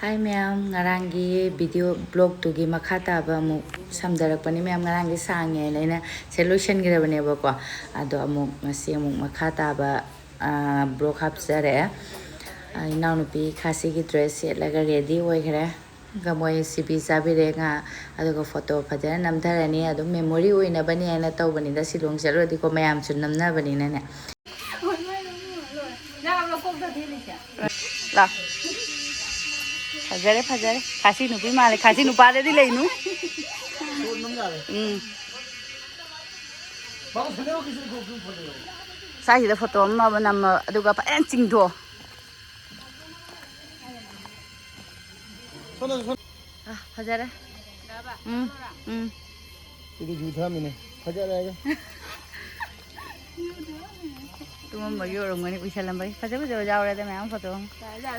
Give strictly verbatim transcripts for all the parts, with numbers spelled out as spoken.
ꯍꯥꯏ ꯃꯌꯥꯝ, ꯉꯔꯥꯡꯒꯤ ꯚꯤꯗꯤꯑꯣ ꯕ꯭ꯂꯣꯛꯇꯨꯒꯤ ꯃꯈꯥ ꯇꯥꯕ ꯑꯃꯨꯛ ꯁꯝꯊꯔꯛꯄꯅꯤ ꯃꯌꯥꯝ꯫ ꯉꯔꯥꯡꯗꯤ ꯁꯥꯡꯉꯦꯅ ꯑꯩꯅ ꯁꯦ ꯂꯣꯏꯁꯤꯟꯈ꯭ꯔꯕꯅꯦꯕꯀꯣ꯫ ꯑꯗꯣ ꯑꯃꯨꯛ ꯉꯁꯤ ꯑꯃꯨꯛ ꯃꯈꯥ ꯇꯥꯕ ꯕ꯭ꯂꯣꯛ ꯍꯥꯞꯆꯔꯛꯑꯦ꯫ ꯏꯅꯥꯎꯅꯨꯄꯤ ꯈꯥꯁꯤꯒꯤ ꯗ꯭ꯔꯦꯁ ꯁꯦꯠꯂꯒ ꯔꯦꯗꯤ ꯑꯣꯏꯈ꯭ꯔꯦ꯫ ꯑꯗꯨꯒ ꯃꯣꯏ ꯁꯤꯕꯤ ꯆꯥꯕꯤꯔꯦ ꯉꯥ, ꯑꯗꯨꯒ ꯐꯣꯇꯣ ꯐꯖꯅ ꯅꯝꯊꯔꯅꯤ꯫ ꯑꯗꯨꯝ ꯃꯦꯃꯣꯔꯤ ꯑꯣꯏꯅꯕꯅꯤ ꯍꯥꯏꯅ ꯇꯧꯕꯅꯤꯗ, ꯁꯤꯂꯣꯡ ꯆꯠꯂꯨꯔꯗꯤꯀꯣ ꯃꯌꯥꯝꯁꯨ ꯅꯝꯅꯕꯅꯤꯅꯅꯦ꯫ ꯂꯥꯎ꯫ ꯐꯖꯔꯦ, ꯐꯖꯔꯦ꯫ ꯈꯥꯁꯤ ꯅꯨꯄꯤ ꯃꯥꯜꯂꯦ꯫ ꯈꯥꯁꯤ ꯅꯨꯄꯥꯗꯗꯤ ꯂꯩꯅꯨ꯫ ꯎꯝ꯫ ꯁ꯭ꯋꯥꯏꯁꯤꯗ ꯐꯣꯇꯣ ꯑꯃ ꯅꯝꯃ, ꯑꯗꯨꯒ ꯐꯖꯅ ꯆꯤꯡꯊꯣꯛ꯫ ꯑ, ꯐꯖꯔꯦ꯫ ꯎꯝ, ꯎꯝ꯫ ꯁꯤꯗꯤ ꯖꯨ ꯊꯛꯑꯝꯃꯤꯅꯦ꯫ ꯐꯖꯔꯦ ꯍꯥꯏꯒ꯫ ꯇꯨꯝꯃꯝꯕꯒꯤ ꯑꯣꯏꯔꯝꯒꯅꯤ, ꯎꯏꯁꯜꯂꯝꯕꯒꯤ꯫ ꯐꯖ ꯐꯖꯕ ꯌꯥꯎꯔꯦꯗ ꯃꯌꯥꯝ ꯐꯣꯇꯣ ꯑꯃ꯫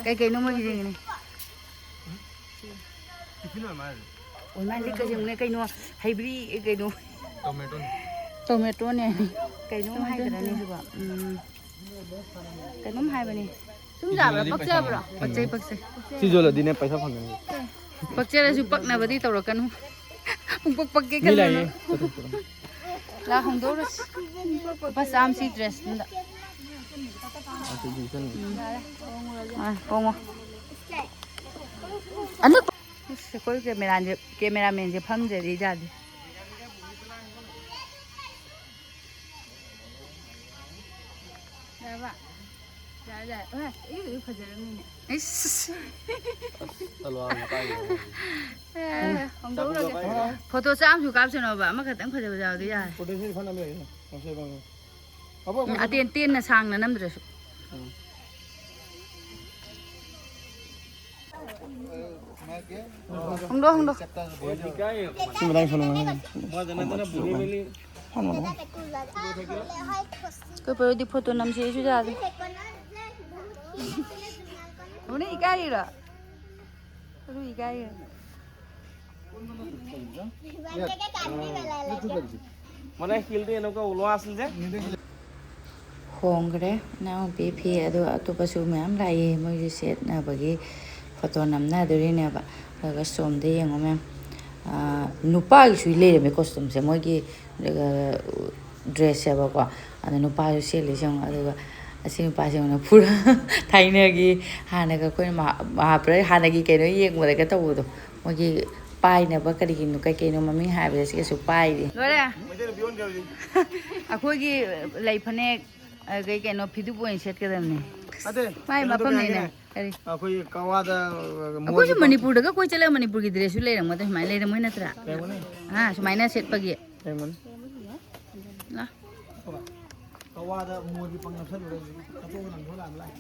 ꯀꯩ ꯀꯩꯅꯣ ꯃꯣꯏꯒꯤ ꯌꯦꯡꯉꯤꯅꯦ꯫ ꯇꯤꯐꯤꯟ ꯑꯣꯏꯔ ꯃꯥꯜꯂꯦ꯫ ꯑꯣꯏ ꯃꯥꯜꯂꯦ, ꯀꯩꯅꯣꯅꯦ, ꯀꯩꯅꯣ, ꯍꯩꯕ꯭ꯔꯤ, ꯀꯩꯅꯣ꯫ ꯇꯣꯃꯦꯇꯣꯅꯦ꯫ ꯇꯣꯃꯦꯇꯣꯅꯦ꯫ ꯀꯩꯅꯣꯝ ꯍꯥꯏꯗ꯭ꯔꯅꯦ ꯁꯤꯕꯣ? ꯎꯝ꯫ ꯀꯩꯅꯣꯝ ꯍꯥꯏꯕꯅꯤ꯫ ꯁꯨꯝ ꯆꯥꯕ꯭ꯔꯥ? ꯄꯛꯆꯕ꯭ꯔꯣ? ꯄꯛꯆꯩ, ꯄꯛꯆꯩ꯫ ꯁꯤ ꯌꯣꯜꯂꯗꯤꯅꯦ ꯄꯩꯁꯥ ꯐꯪꯒꯅꯤ꯫ ꯄꯛꯆꯔꯁꯨ ꯄꯛꯅꯕꯗꯤ ꯇꯧꯔꯛꯀꯅꯨ꯫ ꯄꯨꯡꯄꯛ ꯄꯛꯀꯦ ꯈꯜꯂꯨꯅꯨ꯫ ꯂꯥ, ꯍꯣꯡꯗꯣꯛꯎꯔꯁꯤ꯫ ꯂꯨꯄꯥ ꯆꯥꯝꯃ ꯁꯤ ꯗ꯭ꯔꯦꯁꯇꯨꯗ꯫ ꯑꯗꯨꯗꯤ ꯆꯠꯂꯨ꯫ ꯎꯝ꯫ ꯑ, ꯍꯣꯡꯉꯣ꯫ ꯑꯅꯛꯄ-, ꯑꯁ, ꯑꯩꯈꯣꯏ ꯀꯦꯃꯦꯔꯥꯁꯦ, ꯀꯦꯃꯦꯔꯥꯃꯦꯟꯁꯦ ꯐꯝꯗ꯭ꯔꯗꯤ ꯌꯥꯗꯦ꯫ ꯌꯥꯔꯕ? ꯌꯥꯔꯦ, ꯌꯥꯔꯦ꯫ ꯑꯣꯏ, ꯏꯔꯨ, ꯏꯔꯨ ꯐꯖꯔꯝꯃꯤꯅꯦ꯫ ꯏꯁ꯫ ꯑꯁ, ꯇꯂꯋꯥꯔ ꯑꯃ ꯄꯥꯏꯔꯦ꯫ ꯑꯦ, ꯍꯣꯡꯗꯣꯛꯎꯔꯒꯦ꯫ ꯆꯥꯛ ꯄꯨꯔꯒ ꯄꯥꯏꯔꯦ꯫ ꯐꯣꯇꯣ ꯆꯥꯝꯃꯁꯨ ꯀꯥꯞꯁꯅꯣꯕ, ꯑꯃꯈꯛꯇꯪ ꯐꯖꯕ ꯌꯥꯎꯔꯗꯤ ꯌꯥꯔꯦ꯫ ꯐꯣꯇꯣ ꯁꯤ ꯐꯅꯕ ꯂꯩꯌꯦ, ꯉꯁꯤ ꯐꯪꯉꯦ꯫ ꯑꯕꯣꯛ, ꯎꯝ, ꯑꯇꯦꯟ ꯇꯦꯟꯅ ꯁꯥꯡꯅ ꯅꯝꯗ꯭ꯔꯁꯨ꯫ ꯎꯝ꯫ ꯍꯣꯡꯗꯣꯛ, ꯍꯣꯡꯗꯣꯛ꯫ ꯁꯤ ꯃꯇꯥꯡ ꯁꯣꯝꯗ ꯉꯥꯡꯅꯕ꯫ ꯃꯥꯗ ꯅꯠꯇꯅ ꯕꯨꯅꯤ ꯃꯦꯂꯤ꯫ ꯍꯣꯡꯗꯣꯛ, ꯍꯣꯡꯗꯣꯛ꯫ ꯑꯩꯈꯣꯏ ꯄꯥꯗꯤ ꯐꯣꯇꯣ ꯅꯝꯁꯦꯁꯨ ꯌꯥꯗꯦ꯫ ꯕꯨꯅꯤ ꯏꯀꯥꯏꯔꯤꯔꯣ? ꯕꯨꯅꯤ ꯏꯀꯥꯏꯔꯤꯔꯣ? মানে শিলটো এনেকুৱা ওলোৱা আছিল যে। ꯍꯣꯡꯈ꯭ꯔꯦ ꯏꯅꯥꯎꯄꯤ ꯐꯤ, ꯑꯗꯣ ꯑꯇꯣꯞꯄꯁꯨ ꯃꯌꯥꯝ ꯂꯥꯛꯑꯦ, ꯃꯣꯏꯁꯨ ꯁꯦꯠꯅꯕꯒꯤ ꯐꯣꯇꯣ ꯅꯝꯅꯗꯣꯔꯤꯅꯦꯕ꯫ ꯑꯗꯨꯒ ꯁꯣꯝꯗ ꯌꯦꯡꯉꯣ ꯃꯌꯥꯝ, ꯑꯥ, ꯅꯨꯄꯥꯒꯤꯁꯨ ꯂꯩꯔꯝꯃꯦ ꯀꯣꯁꯇ꯭ꯌꯨꯝꯁꯦ, ꯃꯣꯏꯒꯤ, ꯑꯗꯨꯒ, ꯗ꯭ꯔꯦꯁꯁꯦꯕꯀꯣ꯫ ꯑꯗ ꯅꯨꯄꯥꯁꯨ ꯁꯦꯠꯂꯤꯁꯦ ꯌꯦꯡꯉꯣ꯫ ꯑꯗꯨꯒ ꯑꯁꯤ ꯅꯨꯄꯥꯁꯦ ꯌꯦꯡꯉꯣ, ꯄꯨꯔꯥ ꯊꯥꯏꯅꯒꯤ, ꯍꯥꯟꯅꯒ ꯑꯩꯈꯣꯏꯅ ꯃꯍꯥ-, ꯃꯍꯥꯕ꯭ꯔꯠ ꯍꯥꯟꯅꯒꯤ ꯀꯩꯅꯣ ꯌꯦꯡꯕꯗꯒ ꯇꯧꯕꯗꯣ, ꯃꯣꯏꯒꯤ ꯄꯥꯏꯅꯕ ꯀꯔꯤꯒꯤꯅꯣ, ꯀꯩ ꯀꯩꯅꯣ ꯃꯃꯤꯡ ꯍꯥꯏꯕꯗ ꯁꯤꯒꯁꯨ ꯄꯥꯏꯔꯤ꯫ ꯂꯣꯏꯔꯦ꯫ ꯑꯩꯈꯣꯏꯒꯤ ꯂꯩ ꯐꯅꯦꯛ, ꯑꯗꯩ ꯀꯩꯅꯣ ꯐꯤꯗꯨꯕꯨ ꯑꯣꯏꯅ ꯁꯦꯠꯀꯗꯕꯅꯦ꯫ ꯅꯠꯇꯦ, ꯃꯥꯏ ꯀꯩꯅꯣ ꯇꯧꯕ ꯃꯐꯝꯅꯤꯅꯦ꯫ ꯌꯥꯏꯅꯦ꯫ ꯀꯔꯤ? ꯑꯩꯈꯣꯏꯒꯤ ꯀꯋꯥꯗ, ꯑꯩꯈꯣꯏꯁꯨ ꯃꯣꯏꯒꯤ ꯃꯅꯤꯄꯨꯔꯗꯒ ꯀꯣꯏ ꯆꯠꯂꯒ ꯃꯅꯤꯄꯨꯔꯒꯤ ꯗ꯭ꯔꯦꯁꯁꯨ ꯂꯩꯔꯝꯒꯗꯕ ꯁꯨꯃꯥꯏꯅ ꯂꯩꯔꯝꯃꯣꯏ ꯅꯠꯇ꯭ꯔꯥ? ꯂꯩꯔꯝꯒꯅꯤ꯫ ꯑꯥ, ꯁꯨꯃꯥꯏꯅ ꯁꯦꯠꯄꯒꯤ꯫ ꯂꯩꯔꯝꯒꯅꯤ꯫ ꯂꯥ꯫ ꯀꯋꯥꯗ ꯃꯣꯔꯒꯤ ꯄꯪ ꯅꯞꯁꯜꯂꯨꯔꯦ ꯍꯧꯖꯤꯛ꯫ ꯀꯠꯊꯣꯛꯑꯒ ꯂꯪꯊꯣꯛ ꯂꯥꯛꯑꯝ ꯂꯥꯛꯑꯦ꯫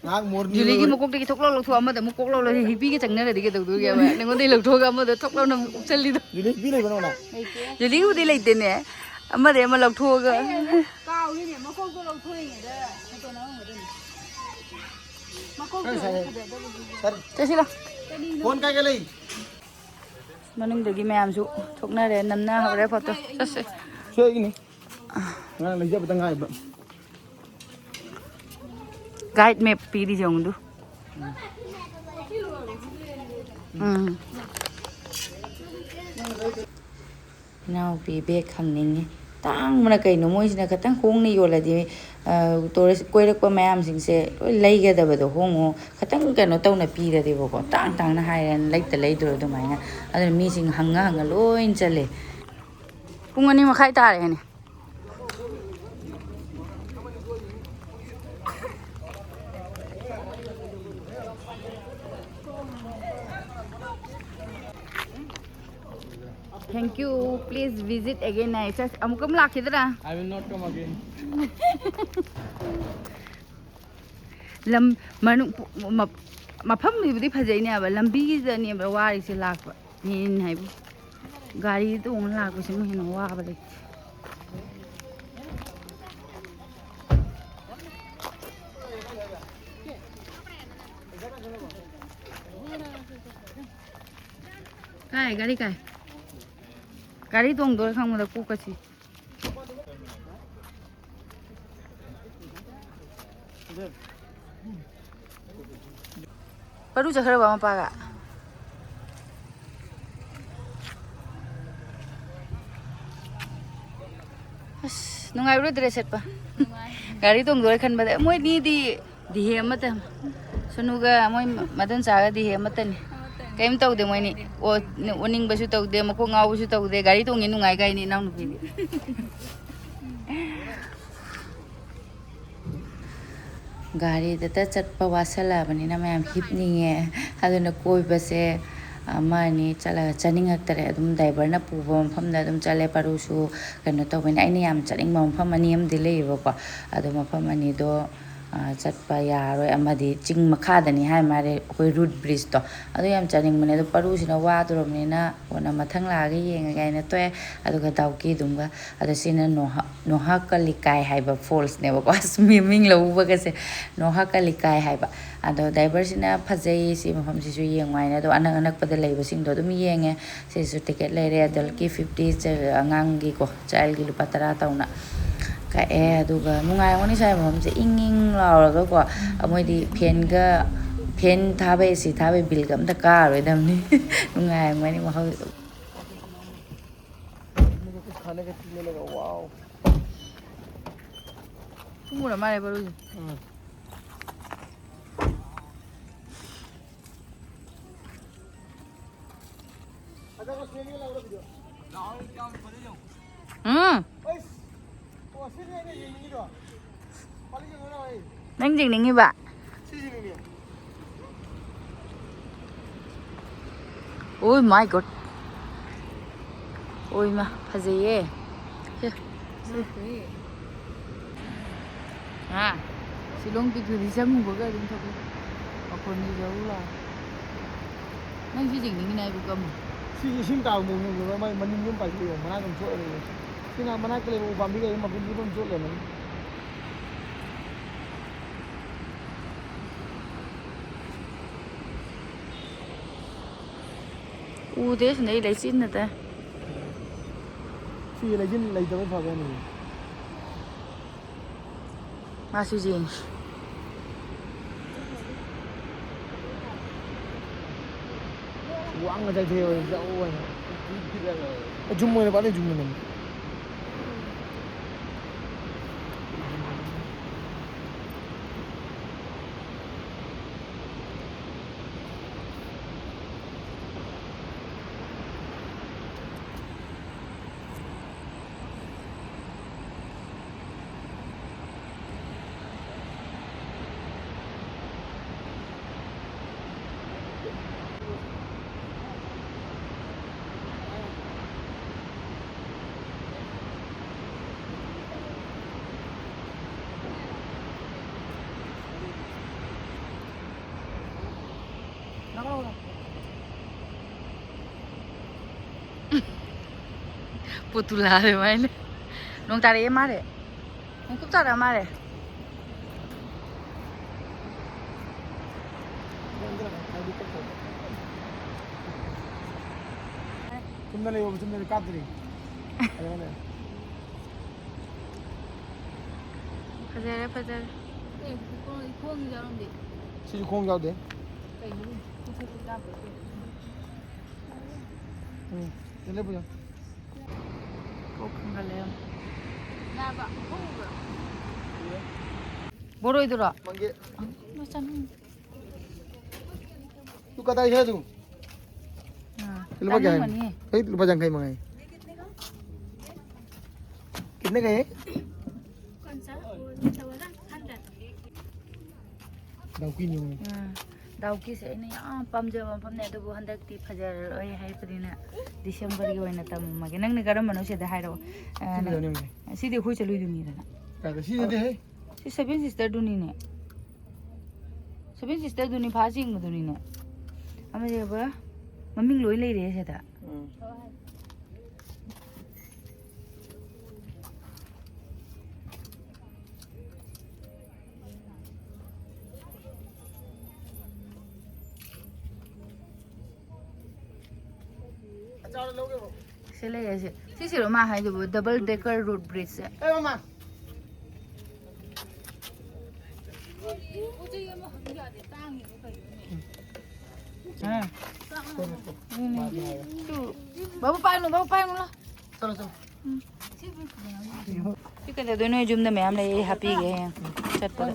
ꯉꯥꯏꯍꯥꯛ ꯃꯣꯔꯅꯤ ꯖꯨꯂꯤꯒꯤ ꯂꯣꯏꯔꯦ꯫ ꯃꯀꯣꯛꯇꯒꯤ ꯊꯣꯛ ꯂꯧ ꯂꯧꯊꯣꯛ ꯑꯃꯗ ꯑꯃꯨꯛ ꯀꯣꯛ ꯂꯧ ꯂꯧ ꯍꯤꯄꯤꯒ ꯆꯪꯅꯔꯗꯤ ꯀꯩꯗꯧꯗꯣꯏꯒꯦꯕ? ꯅꯉꯣꯟꯗꯒꯤ ꯂꯧꯊꯣꯛꯑꯒ ꯑꯃꯗ ꯊꯣꯛ ꯂꯧꯅ ꯑꯃꯨꯛ ꯎꯞꯁꯜꯂꯤꯗꯣ꯫ ꯖꯨꯂꯤ ꯍꯤꯄꯤ ꯂꯩꯕ꯭ꯔꯣ ꯅꯉꯣꯟꯗ? ꯖꯨꯂꯤꯒꯤꯕꯨꯗꯤ ꯂꯩꯇꯦꯅꯦ꯫ ꯑꯃꯗꯩ ꯑꯃ ꯂꯧꯊꯣꯛꯑꯒ꯫ ꯑꯩꯅ ꯀꯥꯎꯔꯤꯅꯦ, ꯃꯀꯣꯛꯇꯣ ꯂꯧꯊꯣꯛꯏꯉꯩꯗ ꯐꯣꯇꯣ ꯅꯝꯃꯝꯒꯗꯕꯅꯤ꯫ ꯃꯀꯣꯛꯇꯣ ꯀꯥꯏ ꯁꯥꯏ? ꯐꯖꯗꯕꯗꯨꯗ꯫ ꯆꯠ-, ꯆꯠꯁꯤꯔꯣ? ꯀꯔꯤꯅꯣ? ꯐꯣꯟ ꯀꯥꯏ ꯀꯥꯏ ꯂꯩ? ꯃꯅꯨꯡꯗꯒꯤ ꯃꯌꯥꯝꯁꯨ ꯊꯣꯛꯅꯔꯦ, ꯅꯝꯅ ꯍꯧꯔꯦ ꯐꯣꯇꯣ꯫ ꯆꯠꯁꯦ꯫ ꯁꯤ ꯑꯩꯒꯤꯅꯤ꯫ ꯉꯔꯥꯡ ꯂꯩꯖꯕꯗ ꯉꯥꯏꯕ꯫ ꯒꯥꯏꯗ ꯃꯦꯞ ꯄꯤꯔꯤꯁꯦ ꯌꯦꯡꯉꯨꯗꯨ꯫ ꯎꯝ꯫ ꯏꯅꯥꯎꯄꯤ ꯕꯦꯒ ꯍꯪꯅꯤꯡꯉꯤ꯫ ꯇꯥꯡꯕꯅ ꯀꯩꯅꯣ? ꯃꯣꯏꯁꯤꯅ ꯈꯤꯇꯪ ꯍꯣꯡꯅ ꯌꯣꯜꯂꯗꯤ, ꯑ, ꯇꯨꯔꯤꯁ ꯀꯣꯏꯔꯛꯄ ꯃꯌꯥꯝꯁꯤꯡꯁꯦ ꯂꯣꯏ ꯂꯩꯒꯗꯕꯗꯣ꯫ ꯍꯣꯡꯉꯣ, ꯈꯤꯇꯪ ꯀꯩꯅꯣ ꯇꯧꯅ ꯄꯤꯔꯗꯤꯕꯀꯣ꯫ ꯇꯥꯡ ꯇꯥꯡꯅ ꯍꯥꯏꯔꯦꯅ ꯂꯩꯇ ꯂꯩꯗ꯭ꯔꯣ ꯑꯗꯨꯃꯥꯏꯅ? ꯑꯗꯨꯅ ꯃꯤꯁꯤꯡ ꯍꯪꯉ ꯍꯪꯉ ꯂꯣꯏ ꯆꯠꯂꯦ꯫ ꯄꯨꯡ ꯑꯅꯤ ꯃꯈꯥꯏ ꯇꯥꯔꯦꯅꯦ꯫ Thank you. Please visit again. ꯑꯩ ꯆꯠ-, ꯑꯃꯨꯛꯀ ꯑꯃꯨꯛ ꯂꯥꯛꯈꯤꯗ꯭ꯔꯥ? I will not come again. ꯂꯝ ꯃꯅꯨꯡ ꯄꯨ-, ꯃ-, ꯃꯐꯝꯗꯨꯕꯨꯗꯤ ꯐꯖꯩꯅꯦꯕ, ꯂꯝꯕꯤꯁꯤꯗꯅꯦꯕ ꯋꯥꯔꯤꯁꯦ ꯂꯥꯛꯄ꯫ ꯃꯦꯟ ꯍꯥꯏꯕꯨ ꯒꯥꯔꯤ ꯇꯣꯡꯉ ꯂꯥꯛꯄꯁꯤꯃꯨꯛ ꯍꯦꯟꯅ ꯋꯥꯕ ꯂꯩꯇꯦ꯫ ꯀꯥꯏ ꯒꯥꯔꯤ ꯀꯥꯏ? ꯒꯥꯔꯤ ꯇꯣꯡꯗꯣꯔꯦ ꯈꯪꯕꯗ ꯀꯣꯛꯀ ꯆꯤꯛꯏ꯫ ꯄꯔꯨ ꯆꯠꯈ꯭ꯔꯕ ꯃꯄꯥꯒ? ꯑꯁ, ꯅꯨꯡꯉꯥꯏꯕ꯭ꯔꯣ dress ꯁꯦꯠꯄ? ꯅꯨꯡꯉꯥꯏ꯫ ꯒꯥꯔꯤ ꯇꯣꯡꯗꯣꯔꯦ ꯈꯟꯕꯗ ꯃꯣꯏꯅꯤꯗꯤ ꯗꯤꯍꯦ ꯑꯃꯠꯇ꯫ ꯁꯨꯅꯨꯒ ꯃꯣꯏ ꯃꯗꯣꯟꯆꯥꯒ ꯗꯤꯍꯦ ꯑꯃꯠꯇꯅꯤ꯫ ꯑꯃꯠꯇꯅꯤ꯫ ꯀꯩꯝ ꯇꯧꯗꯦ ꯃꯣꯏꯅꯤ꯫ ꯑꯣ-, ꯑꯣꯅꯤꯡꯕꯁꯨ ꯇꯧꯗꯦ, ꯃꯀꯣꯛ ꯉꯥꯎꯕꯁꯨ ꯇꯧꯗꯦ꯫ ꯒꯥꯔꯤ ꯇꯣꯡꯉꯤ ꯅꯨꯡꯉꯥꯏ ꯀꯥꯏꯅꯤ ꯏꯅꯥꯎꯅꯨꯄꯤꯗꯤ꯫ ꯒꯥꯔꯤꯗꯇ ꯆꯠꯄ ꯋꯥꯁꯜꯂꯛꯑꯕꯅꯤꯅ ꯃꯌꯥꯝ ꯍꯤꯞꯅꯤꯡꯉꯦ꯫ ꯑꯗꯨꯅ ꯀꯣꯏꯕꯁꯦ ꯑꯃ ꯑꯅꯤ ꯆꯠꯂꯒ ꯆꯠꯅꯤꯡꯉꯛꯇꯔꯦ꯫ ꯑꯗꯨꯝ driver ꯅ ꯄꯨꯕ ꯃꯐꯝꯗ ꯑꯗꯨꯝ ꯆꯠꯂꯦ꯫ ꯄꯔꯨꯁꯨ ꯀꯩꯅꯣ ꯇꯧꯕꯅꯤꯅ ꯑꯩꯅ ꯌꯥꯝ ꯆꯠꯅꯤꯡꯕ ꯃꯐꯝ ꯑꯅꯤ ꯑꯃꯗꯤ ꯂꯩꯌꯦꯕꯀꯣ꯫ ꯑꯗꯣ ꯃꯐꯝ ꯑꯅꯤꯗꯣ, ꯑ, ꯆꯠꯄ ꯌꯥꯔꯣꯏ꯫ ꯑꯃꯗꯤ ꯆꯤꯡ ꯃꯈꯥꯗꯅꯤ ꯍꯥꯏ ꯃꯥꯜꯂꯦ, ꯑꯩꯈꯣꯏ root bridge ꯇꯣ꯫ ꯑꯗꯨ ꯌꯥꯝ ꯆꯠꯅꯤꯡꯕꯅꯦ꯫ ꯑꯗꯣ ꯄꯔꯨꯁꯤꯅ ꯋꯥꯗꯣꯔꯕꯅꯤꯅ ꯀꯣꯟꯅ ꯃꯊꯪ ꯂꯥꯛꯑꯒ ꯌꯦꯡꯉꯒꯦ ꯍꯥꯏꯅ ꯇꯣꯛꯑꯦ꯫ ꯑꯗꯨꯒ ꯗꯥꯎꯀꯤꯗꯨꯝꯒ, ꯑꯗꯣ ꯁꯤꯅ ꯅꯣꯍꯥ-, ꯅꯣꯍꯥ ꯀꯂꯤꯀꯥꯏ ꯍꯥꯏꯕ falls ꯅꯦꯕꯀꯣ꯫ ꯑꯁ, ꯃꯤ-, ꯃꯤꯡ ꯂꯧꯕꯒꯁꯦ ꯅꯣꯍꯥ ꯀꯂꯤꯀꯥꯏ ꯍꯥꯏꯕ꯫ ꯑꯗꯣ driver ꯁꯤꯅ ꯐꯖꯩ, ꯁꯤ ꯃꯐꯝꯁꯤꯁꯨ ꯌꯦꯡꯉꯨ ꯍꯥꯏꯅ꯫ ꯑꯗꯣ ꯑꯅꯛ ꯑꯅꯛꯄꯗ ꯂꯩꯕꯁꯤꯡꯗꯣ ꯑꯗꯨꯝ ꯌꯦꯡꯉꯦ꯫ ꯁꯤꯁꯨ ticket ꯂꯩꯔꯦ, adult ꯀꯤ fifty, ꯆ-, ꯑꯉꯥꯡꯒꯤꯀꯣ, child ꯒꯤ ꯂꯨꯄꯥ ꯇꯔꯥ ꯇꯧꯅ ꯀꯛꯑꯦ꯫ ꯑꯗꯨꯒ ꯅꯨꯡꯉꯥꯏꯔꯝꯒꯅꯤ ꯁ꯭ꯋꯥꯏ ꯃꯐꯝꯁꯦ, ꯏꯪ ꯏꯪ ꯂꯥꯎꯔꯒꯀꯣ꯫ ꯃꯣꯏꯗꯤ fan ꯒ, fan ꯊꯥꯕꯩ, AC ꯊꯥꯕꯩ bill ꯒ ꯑꯝꯇ ꯀꯥꯔꯣꯏꯗꯕꯅꯤ꯫ ꯅꯨꯡꯉꯥꯏꯔꯝꯒꯅꯤ ꯃꯍꯥꯎ꯫ मुझे कुछ खाने का चीज मिलेगा, वाओ। ꯈꯣꯡꯎꯞ ꯃꯥꯜꯂꯦ ꯕꯔꯨꯁꯦ꯫ ꯎꯝ꯫ ꯎꯝ꯫ ꯅꯪ ꯌꯦꯡꯅꯤꯡꯉꯤꯕ? Oh my God. ꯑꯣꯏꯃ, ꯐꯖꯩꯌꯦ꯫ ꯁꯦ, ꯁꯦ꯫ ꯍꯥ? ꯁꯤꯂꯣꯡ ꯄꯤꯛꯇꯨꯗꯤ ꯆꯪꯉꯨꯕꯒ ꯑꯗꯨꯝ ꯊꯣꯛꯂꯛꯑꯦ꯫ ꯃꯈꯣꯟꯗꯤ ꯖꯧ ꯂꯥꯎ꯫ ꯅꯪ ꯁꯤ ꯌꯦꯡꯅꯤꯡꯉꯤꯅꯦ ꯍꯥꯏꯕ ꯀꯝꯕ? ꯁꯤꯒꯤ ꯏꯁꯤꯡ ꯇꯥꯕ ꯃꯑꯣꯡꯗꯣ ꯃꯥꯏ ꯃꯅꯤꯡꯗꯤ ꯑꯗꯨꯝ ꯄꯥꯏꯁꯤꯜꯂꯛꯑꯦ, ꯃꯅꯥꯛ ꯑꯗꯨꯝ ꯆꯣꯠꯂ ꯂꯩꯌꯦ꯫ ꯁꯤꯅ ꯃꯅꯥꯛꯇ ꯂꯩꯕ ꯎ ꯄꯥꯝꯕꯤꯈꯩ ꯃꯈꯨꯟꯗꯤ ꯑꯗꯨꯝ ꯆꯣꯠꯂꯦ ꯃꯅꯤꯡ꯫ ꯎꯗꯦ, ꯁꯤꯗꯩ ꯂꯩꯆꯤꯟꯅ ꯇꯥꯏ꯫ ꯁꯤ ꯂꯩꯆꯤꯟ ꯂꯩꯇꯕꯩ ꯐꯕ ꯍꯦꯟꯅ꯫ ꯃꯥꯁꯨ ꯌꯦꯡꯉꯤ꯫ ꯋꯥꯡꯅ ꯆꯠꯊꯩ ꯑꯣꯏ ꯆꯠꯂꯨ ꯑꯣꯏꯅ꯫ ꯖꯨꯝ ꯑꯣꯏꯅ ꯄꯥꯜꯂꯦ, ꯖꯨꯝ ꯑꯣꯏꯅ꯫ ꯄꯣꯠꯇꯨ ꯂꯥꯛꯑꯦ ꯃꯥꯏꯅ꯫ ꯅꯣꯡ ꯇꯥꯔꯛꯑꯦ ꯃꯥꯜꯂꯦ꯫ ꯅꯣꯡ ꯀꯨꯞ ꯇꯥꯔꯛꯑ ꯃꯥꯜꯂꯦ꯫ ꯆꯨꯝꯅ ꯂꯩꯌꯣ, ꯆꯨꯝꯅ ꯂꯩ, ꯀꯥꯞꯇ꯭ꯔꯤ꯫ ꯐꯖꯔꯦ, ꯐꯖꯔꯦ꯫ ꯑꯦ, ꯈꯣꯡ, ꯈꯣꯡ ꯌꯥꯎꯔꯝꯗꯦ꯫ ꯁꯤꯁꯨ ꯈꯣꯡ ꯌꯥꯎꯗꯦ꯫ ꯀꯩꯅꯣ? ꯎꯝ, ꯆꯠꯂꯦ ꯄꯨꯖꯥ꯫ ꯀꯣꯛ ꯈꯪꯒꯠꯂꯦ꯫ ꯌꯥꯕ, ꯍꯧꯕ꯭ꯔꯣ? ꯕꯣꯔꯣꯏꯗꯨꯔꯣ? ꯃꯪꯒꯦ꯫ ꯃꯆꯥꯅꯨ꯫ ꯇꯨ ꯀꯗꯥꯏ ꯍꯦ ꯇꯨ? ꯑꯥ, ꯂꯨꯄꯥ ꯀꯌꯥ ꯍꯥꯏꯅꯣ? ꯇꯥꯡꯉꯝꯒꯅꯤ꯫ ꯑꯩ ꯂꯨꯄꯥ ꯌꯥꯡꯈꯩ ꯃꯉꯥꯏ꯫ ꯀꯤꯠꯅ ꯀꯌꯥ ꯍꯦ? ꯗꯥꯎꯀꯤꯅꯤ ꯃꯣꯏ꯫ ꯑꯥ, ꯗꯥꯎꯀꯤꯁꯦ ꯑꯩꯅ ꯌꯥꯝ ꯄꯥꯝꯖꯕ ꯃꯐꯝꯅꯦ, ꯑꯗꯨꯕꯨ ꯍꯟꯗꯛꯇꯤ ꯐꯖꯔꯔꯣꯏ ꯍꯥꯏꯕꯅꯤꯅ ꯗꯤꯁꯦꯝꯕꯔꯒꯤ ꯑꯣꯏꯅ ꯇꯝꯃꯝꯃꯒꯦ꯫ ꯅꯪꯅ ꯀꯔꯝꯕꯅꯣ ꯁꯤꯗ ꯍꯥꯏꯔꯛꯑꯣ꯫ ꯑꯥ, ꯁꯤꯗꯤ ꯅꯪ, ꯌꯥꯅꯤꯡꯗꯦ꯫ ꯁꯤꯗꯤ ꯑꯩꯈꯣꯏ ꯆꯠꯂꯨꯏꯗꯨꯅꯤꯗꯅ꯫ ꯀꯥꯏꯗ? ꯁꯤ ꯅꯠꯇꯦꯍꯦ꯫ ꯁꯤ ꯁꯚꯦꯟ ꯁꯤꯁꯇꯔꯗꯨꯅꯤꯅꯦ꯫ ꯁꯚꯦꯟ ꯁꯤꯁꯇꯔꯗꯨꯅꯤ ꯐꯥ ꯆꯤꯡꯕꯗꯨꯅꯤꯅꯦ꯫ ꯑꯃꯗꯤ ꯑꯕ ꯃꯃꯤꯡ ꯂꯣꯏ ꯂꯩꯔꯦ ꯁꯤꯗ꯫ ꯎꯝ꯫ ꯁꯤ ꯂꯩꯔꯁꯦ꯫ ꯁꯤꯁꯤꯔꯣ ꯃꯥ ꯍꯥꯏꯗꯨꯕꯨ, double decker root bridge ꯁꯦ? ꯎꯝ꯫ ꯇꯨ꯫ ꯕꯥꯕꯨ ꯄꯥꯏꯅꯨ, ꯕꯥꯕꯨ ꯄꯥꯏꯅꯨ, ꯂꯥꯎ꯫ ꯆꯠꯂꯣ, ꯆꯠꯂꯣ꯫ ꯁꯤ ꯀꯩꯗꯧꯗꯣꯏꯅꯣ? ꯌꯨꯝꯗ ꯃꯌꯥꯝ ꯂꯩ, ꯑꯩ ꯍꯥꯞꯄꯤꯒꯦ ꯍꯌꯦꯡ ꯆꯠꯄꯗ꯫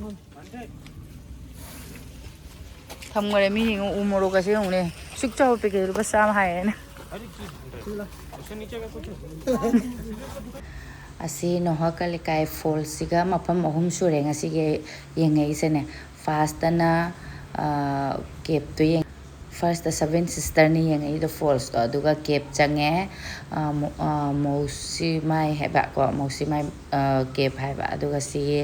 ꯊꯝꯈꯔꯦ ꯃꯤꯁꯤꯡ꯫ ꯎ ꯃꯣꯔꯣꯛꯀꯁꯦ ꯌꯦꯡꯉꯨꯅꯦ꯫ ꯁꯨꯛ ꯆꯥꯎꯕ ꯄꯦꯀꯦꯠ ꯂꯨꯄꯥ ꯆꯥꯝꯃ ꯍꯥꯏꯌꯦꯅ꯫ ꯑꯁꯤ ꯅꯣꯍꯥ ꯀꯥꯂꯤꯀꯥꯏ ꯐꯣꯜꯁꯁꯤꯒ ꯃꯐꯝ ꯑꯍꯨꯝ ꯁꯨꯔꯦ ꯉꯁꯤꯒꯤ ꯌꯦꯡꯉꯛꯏꯁꯦꯅꯦ꯫ ꯐꯥꯔꯁꯇꯅ, ꯑ, ꯀꯦꯞꯇꯣ ꯌꯦꯡ-, ꯐꯥꯔꯁꯇ ꯁꯚꯦꯟ ꯁꯤꯁꯇꯔꯅ ꯌꯦꯡꯉꯛꯏꯗꯣ ꯐꯣꯜꯁꯇꯣ, ꯑꯗꯨꯒ ꯀꯦꯞ ꯆꯪꯉꯦ, ꯑ, ꯃꯣ-, ꯑ, ꯃꯧꯁꯤꯃꯥꯏ ꯍꯥꯏꯕ ꯀꯣ, ꯃꯧꯁꯤꯃꯥꯏ, ꯑ, ꯀꯦꯞ ꯍꯥꯏꯕ꯫ ꯑꯗꯨꯒ ꯁꯤꯒꯤ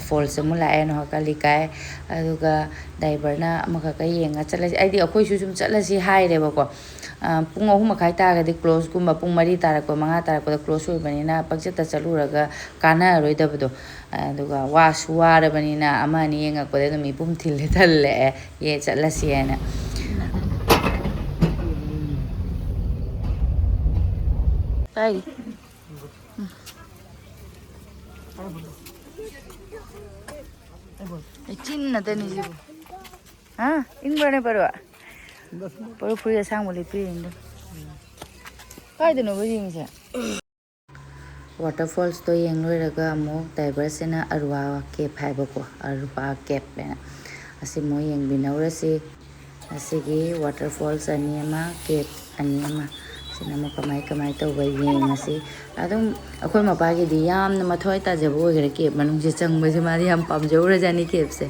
ꯐꯣꯜꯁ ꯑꯃꯨꯛ ꯂꯥꯛꯑꯦ ꯅꯣꯍꯥ ꯀꯥꯂꯤꯀꯥꯏ꯫ ꯑꯗꯨꯒ ꯗꯥꯏꯚꯔꯅ ꯑꯃꯈꯛꯀ ꯌꯦꯡꯉ ꯆꯠꯂꯁꯤ, ꯍꯥꯏꯗꯤ ꯑꯩꯈꯣꯏꯁꯨ ꯁꯨꯝ ꯆꯠꯂꯁꯤ ꯍꯥꯏꯔꯦꯕꯀꯣ꯫ ꯑ, ꯄꯨꯡ ꯑꯍꯨꯝ ꯃꯈꯥꯏ ꯇꯥꯔꯒꯗꯤ ꯀ꯭ꯂꯣꯁꯀꯨꯝꯕ, ꯄꯨꯡ ꯃꯔꯤ ꯇꯥꯔꯛꯄ, ꯃꯉꯥ ꯇꯥꯔꯛꯄꯗ ꯀ꯭ꯂꯣꯁ ꯑꯣꯏꯕꯅꯤꯅ ꯄꯪꯆꯠꯇ ꯆꯠꯂꯨꯔꯒ ꯀꯥꯟꯅꯔꯔꯣꯏꯗꯕꯗꯣ꯫ ꯑꯗꯨꯒ ꯋꯥꯁꯨ ꯋꯥꯔꯕꯅꯤꯅ ꯑꯃ ꯑꯅꯤ ꯌꯦꯡꯉꯛꯄꯗ ꯑꯗꯨꯝ ꯏꯄꯨꯝ ꯊꯤꯜꯂꯦ ꯊꯜꯂꯛꯑꯦ, ꯌꯦ ꯆꯠꯂꯁꯤ ꯍꯥꯏꯅ꯫ ꯀꯥꯏ? ꯂꯩꯆꯤꯟ ꯉꯥꯛꯇꯅꯤ ꯁꯤꯕꯨ꯫ ꯍꯥ? ꯏꯪꯕ꯭ꯔꯅꯦ ꯄꯔꯨ? ꯄꯔꯨ ꯐꯨꯔꯤꯠ ꯑꯁꯥꯡꯕ ꯂꯤꯠꯄꯤꯔꯤꯅꯤꯗꯣ꯫ ꯀꯥꯏꯗꯅꯣꯕ ꯌꯦꯡꯉꯤꯁꯦ? ꯋꯥꯇꯔꯐꯣꯜꯁꯇꯣ ꯌꯦꯡ ꯂꯣꯏꯔꯒ ꯑꯃꯨꯛ ꯗꯥꯏꯚꯔꯁꯤꯅ ꯑꯔꯨꯋꯥ ꯀꯦꯞ ꯍꯥꯏꯕꯀꯣ, ꯑꯔꯨꯋꯥ ꯀꯦꯞ ꯍꯥꯏꯅ꯫ ꯑꯁꯤ ꯃꯣꯏ ꯌꯦꯡꯃꯤꯟꯅꯧꯔꯁꯤ꯫ ꯑꯁꯤꯒꯤ ꯋꯥꯇꯔꯐꯣꯜꯁ ꯑꯅꯤ ꯑꯃ, ꯀꯦꯞ ꯑꯅꯤ ꯑꯃ, ꯁꯤꯅ ꯑꯃꯨꯛ ꯀꯃꯥꯏ ꯀꯃꯥꯏ ꯇꯧꯕ ꯌꯦꯡꯉꯁꯤ꯫ ꯑꯗꯨꯝ ꯑꯩꯈꯣꯏ ꯃꯄꯥꯒꯤꯗꯤ ꯌꯥꯝꯅ ꯃꯊ꯭ꯋꯥꯏ ꯇꯥꯖꯕ ꯑꯣꯏꯈꯔꯦ ꯀꯦꯞ ꯃꯅꯨꯡꯁꯦ ꯆꯪꯕꯁꯦ, ꯃꯥꯗꯤ ꯌꯥꯝ ꯄꯥꯝꯖꯧꯔꯖꯥꯠꯅꯤ ꯀꯦꯞꯁꯦ꯫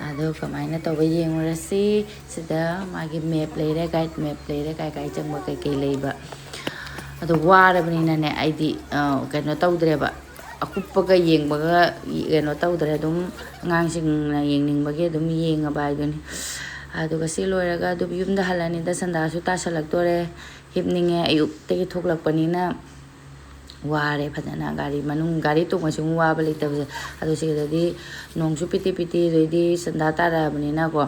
ꯑꯗꯣ ꯀꯃꯥꯏꯅ ꯇꯧꯕ ꯌꯦꯡꯉꯨꯔꯁꯤ꯫ ꯁꯤꯗ ꯃꯥꯒꯤ ꯃꯦꯞ ꯂꯩꯔꯦ, ꯒꯥꯏꯗ ꯃꯦꯞ ꯂꯩꯔꯦ, ꯀꯥꯏ ꯀꯥꯏ ꯆꯪꯕ ꯀꯩꯀꯩ ꯂꯩꯕ꯫ ꯑꯗꯣ ꯋꯥꯔꯕꯅꯤꯅꯅꯦ ꯑꯩꯗꯤ, ꯑ, ꯀꯩꯅꯣ ꯇꯧꯗ꯭ꯔꯦꯕ, ꯑꯀꯨꯞꯄꯒ ꯌꯦꯡꯕꯒ ꯀꯩꯅꯣ ꯇꯧꯗ꯭ꯔꯦ꯫ ꯑꯗꯨꯝ ꯑꯉꯥꯡꯁꯤꯡꯅ ꯌꯦꯡꯅꯤꯡꯕꯒꯤ ꯑꯗꯨꯝ ꯌꯦꯡꯉꯕ ꯍꯥꯏꯗꯨꯅꯤ꯫ ꯑꯗꯨꯒ ꯁꯤ ꯂꯣꯏꯔꯒ ꯑꯗꯨꯝ ꯌꯨꯝꯗ ꯍꯜꯂꯅꯤꯗ, ꯁꯟꯗꯥꯁꯨ ꯇꯥꯁꯜꯂꯛꯇꯣꯔꯦ꯫ ꯍꯤꯞꯅꯤꯡꯉꯦ, ꯑꯌꯨꯛꯇꯒꯤ ꯊꯣꯛꯂꯛꯄꯅꯤꯅ ꯋꯥꯔꯦ ꯐꯖꯅ꯫ ꯒꯥꯔꯤ ꯃꯅꯨꯡ, ꯒꯥꯔꯤ ꯇꯣꯡꯕꯁꯨ ꯑꯃꯨꯛ ꯋꯥꯕ ꯂꯩꯇꯕꯁꯦ꯫ ꯑꯗꯣ ꯁꯤꯗꯗꯤ ꯅꯣꯡꯁꯨ ꯄꯤꯇꯤ ꯄꯤꯇꯤ, ꯑꯗꯩꯗꯤ ꯁꯟꯗꯥ ꯇꯥꯔꯛꯑꯕꯅꯤꯅꯀꯣ,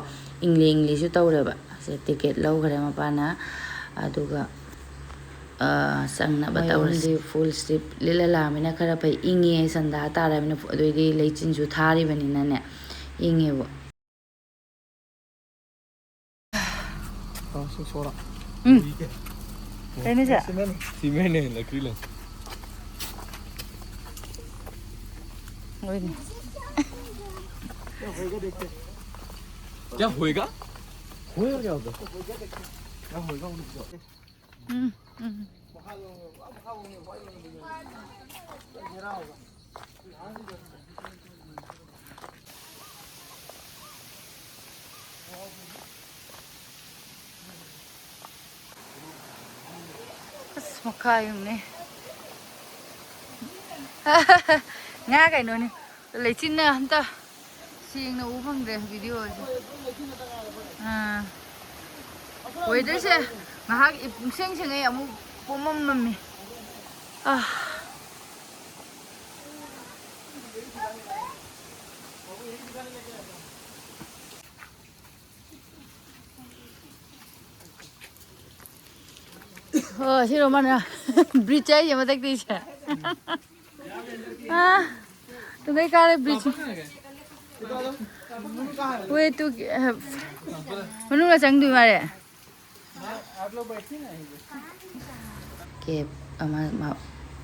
ꯏꯪꯂꯤ ꯏꯪꯂꯤꯁꯨ ꯇꯧꯔꯦꯕ꯫ ꯁꯦ ꯇꯤꯀꯦꯠ ꯂꯧꯈ꯭ꯔꯦ ꯃꯄꯥꯅ꯫ ꯑꯗꯨꯒ, ꯑ, ꯆꯪꯅꯕ ꯃꯣꯏ ꯇꯧꯔꯁꯤ꯫ ꯑꯍꯨꯝꯗꯤ ꯐꯨꯜ ꯁ꯭ꯂꯤꯞ ꯂꯤꯠꯂ ꯂꯥꯛꯑꯃꯤꯅ ꯈꯔ ꯐꯩ, ꯏꯪꯉꯦ ꯁꯟꯗꯥ ꯇꯥꯔꯕꯅꯤꯅ, ꯑꯗꯨꯏꯗꯤ ꯂꯩꯆꯤꯟꯁꯨ ꯊꯥꯔꯤꯕꯅꯤꯅꯅꯦ ꯏꯪꯉꯦꯕ꯫ ꯁꯤꯡ ꯁꯣꯔ꯫ ꯎꯝ꯫ ꯀꯩꯅꯣꯁꯦ? ꯁꯤꯃꯦꯟ꯫ ꯁꯤꯃꯦꯟꯅꯦ, ꯂꯀ꯭ꯔꯤ ꯂꯪ꯫ ꯍꯣꯏꯅꯦ꯫ क्या होएगा? क्या होएगा? होएगा क्या होता है? क्या होएगा उनको? ꯎꯝ, ꯎꯝ꯫ ꯑꯁ, ꯃꯈꯥ ꯌꯦꯡꯉꯨꯅꯦ꯫ ꯉꯥ ꯀꯩꯅꯣꯅꯦ꯫ ꯂꯩꯆꯤꯟꯅ ꯑꯝꯇ ꯁꯦꯡꯅ ꯎ ꯐꯪꯗ꯭ꯔꯦ ꯚꯤꯗꯤꯑꯣꯁꯦ꯫ ꯑꯥ꯫ ꯋꯦꯗꯔꯁꯦ ꯉꯥꯏꯍꯥꯛ ꯄꯨꯡꯁꯦꯡ ꯁꯦꯡꯉꯦ, ꯑꯃꯨꯛ ꯄꯨꯝꯃꯝ ꯃꯝꯃꯤ꯫ ꯑꯥ꯫ ꯑꯣ, ꯁꯤꯔꯣ ꯃꯥꯅ ꯕ꯭ꯔꯤꯖ ꯍꯥꯏꯁꯦ ꯃꯊꯛꯇꯩꯁꯦ꯫ ꯑꯥ, ꯇꯨꯡꯗꯩ ꯀꯥꯔꯦ ꯕ꯭ꯔꯤꯖ꯫ ꯋꯦ ꯇꯨ, ꯃꯅꯨꯡꯗ ꯆꯪꯗꯣꯏ ꯃꯥꯜꯂꯦ꯫ ꯀꯦꯞ ꯑꯃ, ꯃ-,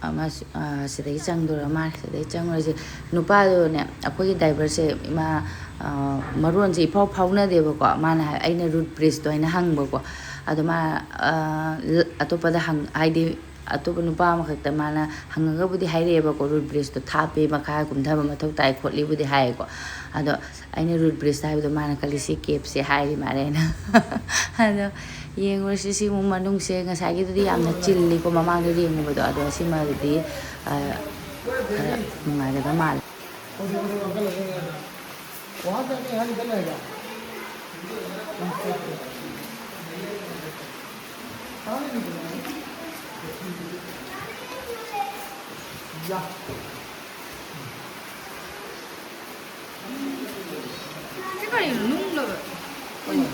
ꯑꯃ, ꯑ, ꯁꯤꯗꯒꯤ ꯆꯪꯗꯣꯔ ꯃꯥꯜꯂꯦ꯫ ꯁꯤꯗꯒꯤ ꯆꯪꯉꯨꯔꯁꯦ꯫ ꯅꯨꯄꯥꯗꯨꯅꯦ, ꯑꯩꯈꯣꯏꯒꯤ ꯗ꯭ꯔꯥꯏꯚꯔꯁꯦ ꯏꯃꯥ, ꯑ, ꯃꯔꯣꯟꯁꯦ ꯏꯐꯥꯎ ꯐꯥꯎꯅꯗꯦꯕꯀꯣ꯫ ꯃꯥꯅ ꯍꯥꯏ-, ꯑꯩꯅ ꯔꯨꯠ ꯕ꯭ꯔꯤꯖꯇꯣ ꯍꯥꯏꯅ ꯍꯪꯕꯀꯣ꯫ ꯑꯗꯣ ꯃꯥ, ꯑ, ꯂ-, ꯑꯇꯣꯞꯄꯗ ꯍꯪ-, ꯍꯥꯏꯗꯤ ꯑꯇꯣꯞꯄ ꯅꯨꯄꯥ ꯑꯃꯈꯛꯇ ꯃꯥꯅ ꯍꯪꯉꯒꯕꯨꯗꯤ ꯍꯥꯏꯔꯛꯑꯦꯕꯀꯣ, ꯔꯨꯠ ꯕ꯭ꯔꯤꯖꯇꯣ ꯊꯥꯞꯄꯦ, ꯃꯈꯥ ꯀꯨꯝꯊꯕ ꯃꯊꯧ ꯇꯥꯏ ꯈꯣꯠꯂꯤꯕꯨꯗꯤ ꯍꯥꯏꯌꯦꯀꯣ꯫ ꯑꯗꯣ ꯑꯩꯅ ꯔꯨꯠ ꯕ꯭ꯔꯤꯖ ꯍꯥꯏꯕꯗꯣ ꯃꯥꯅ ꯈꯜꯂꯤ ꯁꯤ ꯀꯦꯞꯁꯦ ꯍꯥꯏꯔꯤ ꯃꯥꯜꯂꯦꯅ꯫ ꯑꯗꯣ ꯌꯦꯡꯉꯨꯔꯁꯤ꯫ ꯁꯤꯃꯨꯛ ꯃꯅꯨꯡꯁꯦ ꯉꯁꯥꯏꯒꯤꯗꯨꯗꯤ ꯌꯥꯝꯅ ꯆꯤꯜꯂꯤꯀꯣ, ꯃꯃꯥꯡꯗ ꯌꯦꯡꯉꯨꯕꯗꯣ꯫ ꯑꯗꯣ ꯁꯤꯃꯗꯤ, ꯑ, ꯈꯔ ꯅꯨꯡꯉꯥꯏꯒꯗꯕ ꯃꯥꯜꯂꯦ꯫ ꯁꯤ ꯀꯔꯤꯅꯣ? ꯅꯨꯡꯂꯕ? ꯀꯩꯅꯣ?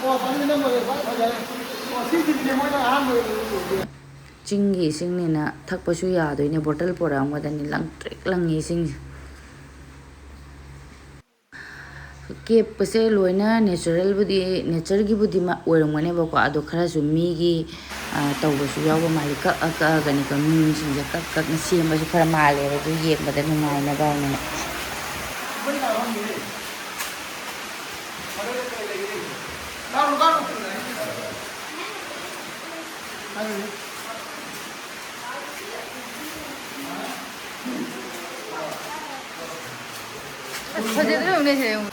ꯑꯣ, ꯐꯖꯅ ꯅꯝꯃꯒ ꯈ꯭ꯋꯥꯏ ꯐꯖꯔꯦ꯫ ꯑꯣ, ꯁꯤꯁꯤꯗꯤ ꯃꯣꯏꯅ ꯑꯍꯥꯟꯕ ꯑꯣꯏꯅ ꯎꯠꯂꯤꯁꯦ꯫ ꯆꯤꯡꯒꯤ ꯏꯁꯤꯡꯅꯤꯅ ꯊꯛꯄꯁꯨ ꯌꯥꯗꯣꯏꯅꯦ, ꯕꯣꯇꯜ ꯄꯨꯔꯛꯑꯝꯒꯗꯅꯤ, ꯂꯪꯇ꯭ꯔꯤꯛ ꯂꯪꯉꯤ ꯏꯁꯤꯡꯁꯦ꯫ ꯀꯦꯞꯀꯁꯦ ꯂꯣꯏꯅ ꯅꯦꯆꯔꯦꯜꯕꯨꯗꯤ, ꯅꯦꯆꯔꯒꯤꯕꯨꯗꯤ ꯃ-, ꯑꯣꯏꯔꯝꯒꯅꯦꯕꯀꯣ, ꯑꯗꯣ ꯈꯔꯁꯨ ꯃꯤꯒꯤ, ꯑ, ꯇꯧꯕꯁꯨ ꯌꯥꯎꯕ ꯃꯥꯜꯂꯤ꯫ ꯀꯛꯑ ꯀꯛꯑꯒꯅꯤꯀꯣ, ꯃꯤꯁꯤꯡꯁꯦ ꯀꯛ ꯀꯛꯅ ꯁꯦꯝꯕꯁꯨ ꯈꯔ ꯃꯥꯜꯂꯦꯕ, ꯑꯗꯨ ꯌꯦꯡꯕꯗ ꯅꯨꯡꯉꯥꯏꯅꯕ ꯍꯥꯏꯅꯅꯦ꯫ ꯑꯁ, ꯐꯖꯗ꯭ꯔꯣ? ꯌꯦꯡꯉꯨꯅꯦ, ꯁꯤꯗ ꯌꯦꯡꯉꯨ꯫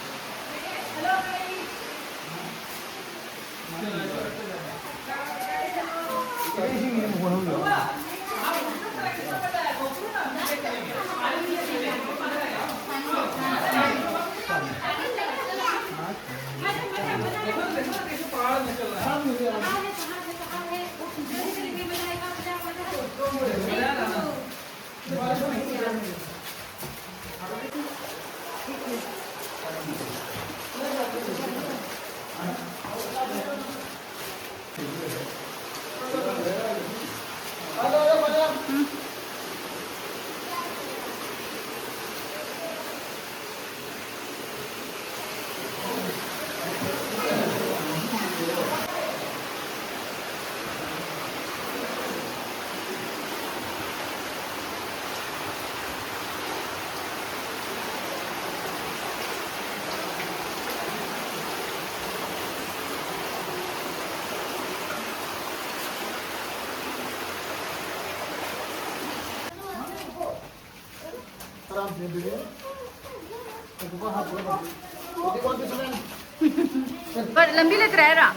ꯂꯝꯕꯤ ꯂꯩꯇ꯭ꯔꯦ ꯍꯥꯏꯔꯣ?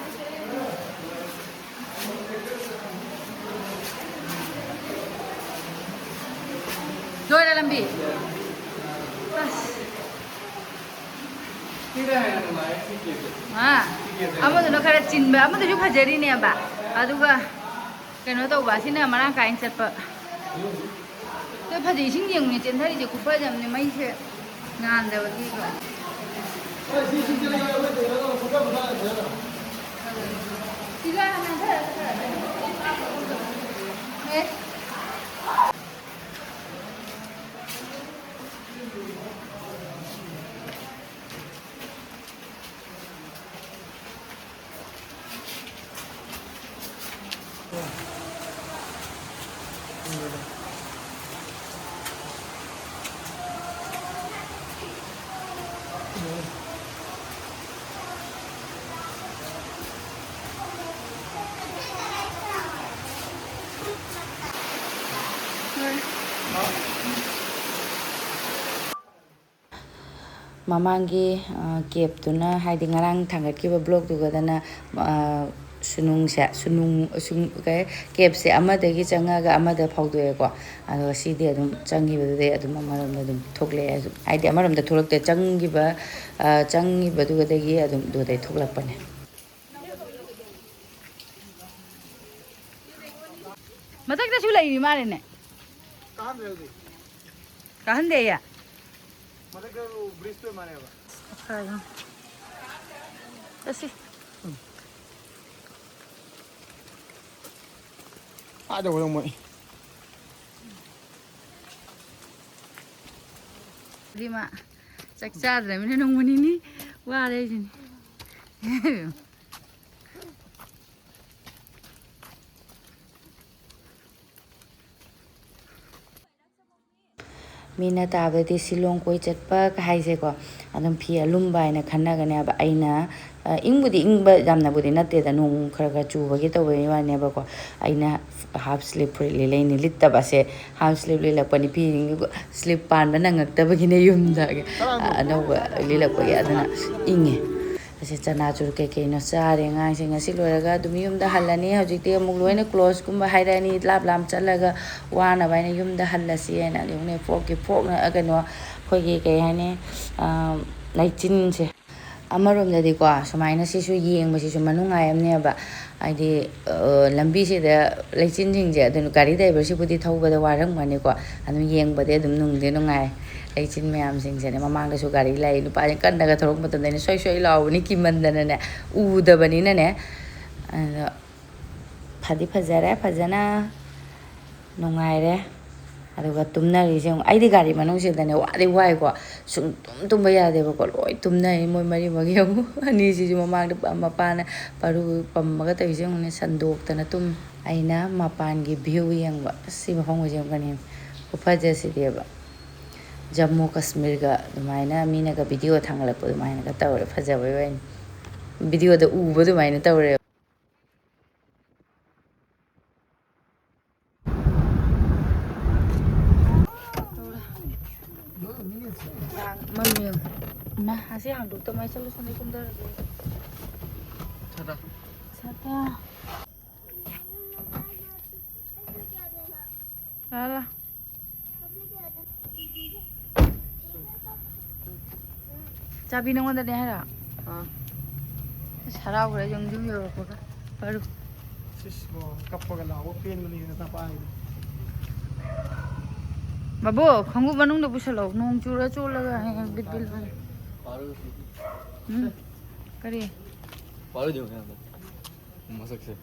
ꯂꯣꯏꯔꯦ ꯂꯝꯕꯤ꯫ ꯑꯁ꯫ ꯑꯥ, ꯑꯃꯗꯨꯅ ꯈꯔ ꯆꯤꯟꯕ, ꯑꯃꯗꯨꯁꯨ ꯐꯖꯔꯤꯅꯦꯕ, ꯑꯗꯨꯒ ꯀꯩꯅꯣ ꯇꯧꯕ, ꯑꯁꯤꯅ ꯃꯔꯥꯡ ꯀꯥꯏꯅ ꯆꯠꯄ꯫ ꯑꯗꯣ ꯐꯖꯩ, ꯏꯁꯤꯡ ꯌꯦꯡꯉꯨꯅꯦ, ꯆꯦꯟꯊꯔꯤꯁꯦ ꯈꯨꯐꯖ ꯑꯃꯅꯦ, ꯃꯩꯁꯦ ꯉꯥꯟꯗꯕꯒꯤꯀꯣ꯫ ꯁꯤꯒ ꯅꯥꯟꯊꯔꯒ ꯈꯔ ꯃꯃꯥꯡꯒꯤ, ꯑ, ꯀꯦꯞꯇꯨꯅ, ꯍꯥꯏꯗꯤ ꯉꯔꯥꯡ ꯊꯥꯡꯒꯠꯈꯤꯕ ꯕ꯭ꯂꯣꯛꯇꯨꯒꯗꯅ, ꯑ, ꯁꯨꯅꯨꯡꯁꯦ, ꯁꯨꯅꯨꯡ, ꯁꯨꯝ-, ꯀꯩ, ꯀꯦꯞꯁꯦ ꯑꯃꯗꯒꯤ ꯆꯪꯉꯒ ꯑꯃꯗ ꯐꯥꯎꯗꯣꯛꯑꯦꯀꯣ꯫ ꯑꯗꯣ ꯁꯤꯗꯤ ꯑꯗꯨꯝ ꯆꯪꯈꯤꯕꯗꯨꯗꯩ ꯑꯗꯨꯝ ꯑꯃꯔꯣꯝꯗ ꯑꯗꯨꯝ ꯊꯣꯛꯂꯛꯑꯦ꯫ ꯑꯗꯨꯝ, ꯍꯥꯏꯗꯤ ꯑꯃꯔꯣꯝꯗ ꯊꯣꯛꯂꯛꯇꯦ, ꯆꯪꯈꯤꯕ, ꯑ, ꯆꯪꯈꯤꯕꯗꯨꯗꯒꯤ ꯑꯗꯨꯝ ꯑꯗꯨꯗꯩ ꯊꯣꯛꯂꯛꯄꯅꯦ꯫ ꯃꯊꯛꯇꯁꯨ ꯂꯩꯔꯤ ꯃꯥꯜꯂꯦꯅꯦ꯫ ꯀꯥꯍꯟꯗꯦ ꯍꯧꯖꯤꯛ꯫ ꯀꯥꯍꯟꯗꯦꯌꯦ? ꯃꯊꯛꯇ ꯕ꯭ꯔꯤꯖꯇꯣ ꯃꯥꯜꯂꯦꯕ꯫ ꯆꯠꯁꯤ꯫ ꯑꯥꯗ ꯑꯣꯏꯔꯝꯃꯣꯏ꯫ ꯔꯤꯃꯥ, ꯆꯥꯛ ꯆꯥꯗ꯭ꯔꯃꯤꯅ ꯅꯣꯡꯃ ꯅꯤꯅꯤ ꯋꯥꯔꯦ ꯍꯥꯏꯁꯤꯅꯤ꯫ ꯃꯤꯅ ꯇꯥꯕꯗꯗꯤ ꯁꯤꯂꯣꯡ ꯀꯣꯏ ꯆꯠꯄ ꯍꯥꯏꯁꯦꯀꯣ, ꯑꯗꯨꯝ ꯐꯤ ꯑꯂꯨꯝꯕ ꯍꯥꯏꯅ ꯈꯟꯅꯒꯅꯦꯕ꯫ ꯑꯩꯅ, ꯑ, ꯏꯪꯕꯨꯗꯤ ꯏꯪꯕ ꯌꯥꯝꯅꯕꯨꯗꯤ ꯅꯠꯇꯦꯗ, ꯅꯣꯡ ꯈꯔ ꯈꯔ ꯆꯨꯕꯒꯤ ꯇꯧꯕꯒꯤ ꯋꯥꯅꯦꯕꯀꯣ꯫ ꯑꯩꯅ ꯍꯥꯐ ꯁ꯭ꯂꯤꯞ ꯐꯨꯔꯤꯠ ꯂꯤꯠꯂꯛꯏꯅꯤ, ꯂꯤꯠꯇꯕꯁꯦ ꯍꯥꯐ ꯁ꯭ꯂꯤꯞ ꯂꯤꯠꯂꯛꯄ ꯅꯨꯄꯤꯁꯤꯡꯒꯤ ꯁ꯭ꯂꯤꯞ ꯄꯥꯟꯕ ꯅꯪꯉꯛꯇꯕꯒꯤꯅꯦ ꯌꯨꯝꯗ, ꯑ, ꯑꯅꯧꯕ ꯂꯤꯠꯂꯛꯄꯒꯤ꯫ ꯑꯗꯨꯅ ꯏꯪꯉꯦ꯫ ꯑꯁꯤ ꯆꯅꯥ ꯆꯨꯔ ꯀꯩꯀꯩꯅꯣ ꯆꯥꯔꯦ ꯑꯉꯥꯡꯁꯤꯡ꯫ ꯉꯁꯤ ꯂꯣꯏꯔꯒ ꯑꯗꯨꯝ ꯌꯨꯝꯗ ꯍꯜꯂꯅꯤ꯫ ꯍꯧꯖꯤꯛꯇꯤ ꯑꯃꯨꯛ ꯂꯣꯏꯅ ꯀ꯭ꯂꯣꯁꯀꯨꯝꯕ ꯍꯥꯏꯔꯛꯑꯅꯤ, ꯂꯥꯞ ꯂꯥꯞ ꯆꯠꯂꯒ ꯋꯥꯅꯕ ꯍꯥꯏꯅ ꯌꯨꯝꯗ ꯍꯜꯂꯁꯤ ꯍꯥꯏꯅ꯫ ꯑꯗꯨꯝꯅꯦ ꯐꯣꯔꯛꯀꯤ ꯐꯣꯔꯛꯅ, ꯀꯩꯅꯣ, ꯑꯩꯈꯣꯏꯒꯤ ꯀꯩ ꯍꯥꯏꯅꯤ, ꯑ, ꯂꯩꯆꯤꯟꯁꯦ꯫ ꯑꯃꯔꯣꯝꯗꯗꯤꯀꯣ, ꯁꯨꯃꯥꯏꯅ ꯁꯤꯁꯨ ꯌꯦꯡꯕꯁꯤꯁꯨ ꯃꯅꯨꯡꯉꯥꯏ ꯑꯃꯅꯦꯕ꯫ ꯍꯥꯏꯗꯤ, ꯑ, ꯂꯝꯕꯤꯁꯤꯗ ꯂꯩꯆꯤꯟꯁꯤꯡꯁꯦ, ꯑꯗꯨꯅ ꯒꯥꯔꯤ ꯗ꯭ꯔꯥꯏꯚꯔꯁꯤꯕꯨꯗꯤ ꯊꯧꯕꯗ ꯋꯥꯔꯝꯒꯅꯤꯀꯣ, ꯑꯗꯨꯝ ꯌꯦꯡꯕꯗꯤ ꯑꯗꯨꯝ ꯅꯨꯡꯗꯤ ꯅꯨꯡꯉꯥꯏ꯫ ꯂꯩꯆꯤꯟ ꯃꯌꯥꯝꯁꯤꯡꯁꯤꯅꯦ꯫ ꯃꯃꯥꯡꯗꯁꯨ ꯒꯥꯔꯤ ꯂꯥꯛꯏ, ꯅꯨꯄꯥꯁꯦ ꯀꯟꯅꯒ ꯊꯧꯔꯛꯄ ꯃꯇꯝꯗ ꯑꯩꯅ ꯁꯣꯏ ꯁꯣꯏ ꯂꯥꯎꯕꯅꯤ ꯀꯤꯃꯟꯗꯅꯅꯦ, ꯎꯗꯕꯅꯤꯅꯅꯦ꯫ ꯑꯗꯣ ꯐꯗꯤ ꯐꯖꯔꯦ ꯐꯖꯅ꯫ ꯅꯨꯡꯉꯥꯏꯔꯦ꯫ ꯑꯗꯨꯒ ꯇꯨꯝꯅꯔꯤꯁꯦ ꯌꯦꯡꯉꯨ꯫ ꯑꯩꯗꯤ ꯒꯥꯔꯤ ꯃꯅꯨꯡꯁꯤꯗꯅꯦ ꯋꯥꯗꯤ ꯋꯥꯏꯀꯣ, ꯁꯨꯡ ꯇꯨꯝ ꯇꯨꯝꯕ ꯌꯥꯗꯦꯕꯀꯣ꯫ ꯂꯣꯏ ꯇꯨꯝꯅꯩ ꯃꯣꯏ ꯃꯔꯤꯃꯛ ꯌꯦꯡꯉꯨ꯫ ꯑꯅꯤꯁꯤꯁꯨ ꯃꯃꯥꯡꯗ ꯄ-, ꯃꯄꯥꯅ ꯄꯔꯨ ꯄꯝꯃꯒ ꯇꯧꯔꯤꯁꯦ ꯌꯦꯡꯉꯨꯅꯦ, ꯁꯟꯗꯣꯛꯇꯅ ꯇꯨꯝ꯫ ꯑꯩꯅ ꯃꯄꯥꯟꯒꯤ view ꯌꯦꯡꯕ꯫ ꯑꯁ, ꯁꯤ ꯃꯐꯝꯒꯁꯦ ꯌꯦꯡꯉꯨ ꯀꯔꯤ ꯈꯨꯐꯖꯁꯤꯗꯤꯕ꯫ ꯖꯝꯃꯨ ꯀꯥꯁꯃꯤꯔꯒ ꯑꯗꯨꯃꯥꯏꯅ ꯃꯤꯅꯒ video ꯊꯥꯡꯒꯠꯂꯛꯄ ꯑꯗꯨꯃꯥꯏꯅꯒ ꯇꯧꯔꯦ꯫ ꯐꯖꯕꯩ ꯋꯥꯅꯤ꯫ Video ꯗ ꯎꯕ ꯑꯗꯨꯃꯥꯏꯅ ꯇꯧꯔꯦ꯫ ꯃꯝꯃꯦ꯫ ꯏꯃꯥ, ꯑꯁꯤ ꯍꯥꯡꯗꯣꯛꯇ ꯃꯥꯏ ꯆꯠꯂꯨ, ꯁꯣꯝꯗ ꯀꯨꯝꯊꯔꯁꯦ꯫ ꯁꯥꯗ꯫ ꯂꯥ, ꯂꯥ꯫ ꯆꯥꯕꯤ ꯅꯉꯣꯟꯗꯅꯦ ꯍꯥꯏꯔꯣ? ꯑꯥ꯫ ꯑꯁ, ꯍꯔꯥꯎꯈ꯭ꯔꯦ ꯌꯨꯝ, ꯌꯨꯝ ꯌꯧꯔꯛꯄꯒ꯫ ꯄꯥꯏꯔꯨ꯫ ꯁꯤꯁ, ꯑꯣ, ꯀꯞꯄꯒ ꯂꯥꯎꯕ ꯄꯦꯟꯕꯅꯤ ꯅꯄꯥ ꯍꯥꯏꯗꯣ꯫ ꯕꯥꯕꯨ, ꯈꯣꯡꯎꯞ ꯃꯅꯨꯡꯗ ꯄꯨꯁꯜꯂꯣ꯫ ꯅꯣꯡ ꯆꯨꯔ ꯆꯣꯠꯂꯒ ꯍꯌꯦꯡ ꯕꯤꯠ ꯕꯤꯠ ꯂꯣꯏꯔꯦ꯫ ꯎꯝ꯫ ꯀꯔꯤ? ꯄꯥꯏꯔꯣꯏꯗꯣꯏꯅꯣ ꯀꯩꯅꯣ? ꯃꯁꯛꯁꯦ꯫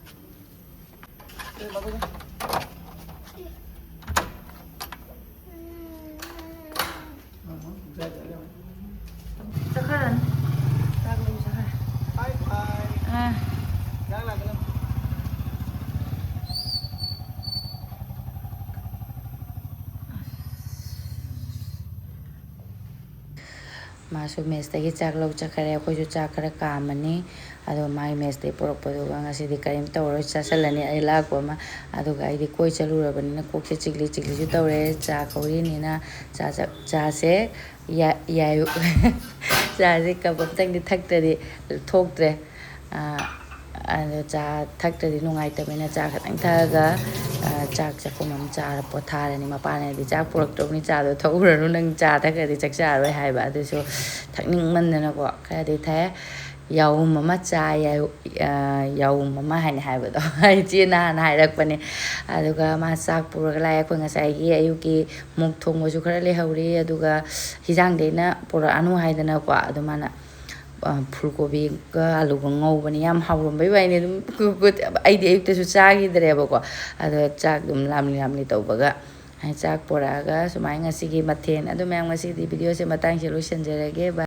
ꯆꯠꯈ꯭ꯔꯅꯤ꯫ ꯆꯥꯛ ꯂꯧ ꯆꯠꯈ꯭ꯔꯦ꯫ ꯑꯥ꯫ ꯃꯥꯁꯨ ꯃꯦꯁꯇꯒꯤ ꯆꯥꯛ ꯂꯧ ꯆꯠꯈꯔꯦ꯫ ꯑꯩꯈꯣꯏꯁꯨ ꯆꯥꯛ ꯈꯔ ꯀꯥꯝꯃꯅꯤ꯫ ꯑꯗꯣ ꯃꯥꯒꯤ ꯃꯦꯁꯇꯒꯤ ꯄꯨꯔꯛꯄꯗꯨꯒ ꯉꯁꯤꯗꯤ ꯀꯔꯤꯝ ꯇꯧꯔꯔꯣꯏ, ꯆꯥꯁꯤꯜꯂꯅꯤ ꯑꯩ ꯂꯥꯛꯄ ꯑꯃ꯫ ꯑꯗꯨꯒ ꯑꯩꯗꯤ ꯀꯣꯏ ꯆꯠꯂꯨꯔꯕꯅꯤꯅ ꯀꯣꯛꯁꯦ ꯆꯤꯛꯂꯤ ꯆꯤꯛꯂꯤꯁꯨ ꯇꯧꯔꯦ꯫ ꯆꯥ ꯀꯧꯔꯤꯅꯤꯅ ꯆꯥ, ꯆꯥ, ꯆꯥꯁꯦ ꯌꯥ-, ꯌꯥꯏ-, ꯆꯥꯁꯦ ꯀꯞ ꯑꯝꯇꯪꯗꯤ ꯊꯛꯇ꯭ꯔꯗꯤ ꯊꯣꯛꯇ꯭ꯔꯦ꯫ ꯑꯥ, ꯑꯗꯣ ꯆꯥ ꯊꯛꯇ꯭ꯔꯗꯤ ꯅꯨꯡꯉꯥꯏꯇꯕꯅꯤꯅ ꯆꯥ ꯈꯛꯇꯪ ꯊꯛꯑꯒ, ꯑꯥ, ꯆꯥꯛ ꯆꯥꯛꯈꯨꯝ ꯑꯃ ꯆꯥꯔ ꯄꯣꯊꯥꯔꯅꯤ꯫ ꯃꯄꯥꯅꯗꯤ "ꯆꯥꯛ ꯄꯨꯔꯛꯇ꯭ꯔꯕꯅꯤ, ꯆꯥꯗꯣ ꯊꯛꯎꯔꯅꯨ, ꯅꯪ ꯆꯥ ꯊꯛꯈ꯭ꯔꯗꯤ ꯆꯥꯛ ꯆꯥꯔꯔꯣꯏ" ꯍꯥꯏꯕ꯫ ꯑꯗꯨꯁꯨ ꯊꯛꯅꯤꯡꯃꯟꯗꯅꯀꯣ ꯈꯔꯗꯤ ꯊꯛꯑꯦ꯫ ꯌꯥꯍꯨꯝ ꯑꯃ ꯆꯥ, ꯌꯥꯍꯨ-, ꯑꯥ, ꯌꯥꯍꯨꯝ ꯑꯃ ꯍꯥꯏꯅ ꯍꯥꯏꯕꯗꯣ ꯏꯆꯦꯅ ꯍꯥꯟꯅ ꯍꯥꯏꯔꯛꯄꯅꯦ꯫ ꯑꯗꯨꯒ ꯃꯥ ꯆꯥꯛ ꯄꯨꯔꯒ ꯂꯥꯛꯑꯦ꯫ ꯑꯩꯈꯣꯏ ꯉꯁꯥꯏꯒꯤ ꯑꯌꯨꯛꯀꯤ ꯃꯨꯛ ꯊꯣꯡꯕꯁꯨ ꯈꯔ ꯂꯩꯍꯧꯔꯤ꯫ ꯑꯗꯨꯒ ꯍꯤꯖꯥꯡꯗꯤ ꯑꯩꯅ ꯄꯨꯔꯛꯑꯅꯨ ꯍꯥꯏꯗꯅꯀꯣ, ꯑꯗꯨ ꯃꯥꯅ ꯐꯨꯜ ꯀꯣꯕꯤꯒ ꯑꯂꯨꯒ ꯉꯧꯕꯅꯤ꯫ ꯌꯥꯝ ꯍꯥꯎꯔꯝꯕꯩ ꯋꯥꯅꯤ꯫ ꯑꯗꯨꯝ ꯑꯩꯗꯤ ꯑꯌꯨꯛꯇꯁꯨ ꯆꯥꯈꯤꯗ꯭ꯔꯦꯕꯀꯣ꯫ ꯑꯗꯣ ꯆꯥꯛ ꯑꯗꯨꯝ ꯂꯥꯝꯂꯤ ꯂꯥꯝꯂꯤ ꯇꯧꯕꯒ ꯆꯥꯛ ꯄꯨꯔꯛꯑꯒ ꯁꯨꯃꯥꯏꯅ ꯉꯁꯤꯒꯤ ꯃꯊꯦꯜ꯫ ꯑꯗꯨ ꯃꯌꯥꯝ, ꯉꯁꯤꯗꯤ ꯚꯤꯗꯤꯑꯣꯁꯦ ꯃꯇꯥꯡꯁꯦ ꯂꯣꯏꯁꯤꯟꯖꯔꯒꯦ꯫ Bye꯫